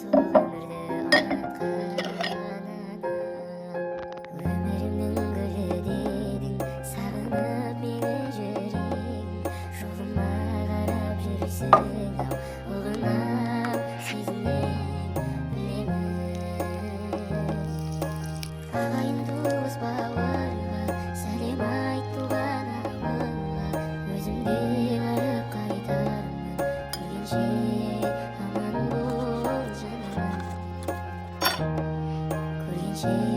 Сол өмірді ұнатқан анам. Өмірімнің гүлі дедің, сағынып мені жүрегің, жолыма қарап жүрсің ау, ұғынам, сезінем, білемін. Ағайын, туыс, бауырға сәлем айт, туған ауылға өзім де барып қайтармын. Көргенше аман бол, жаным, көргенше.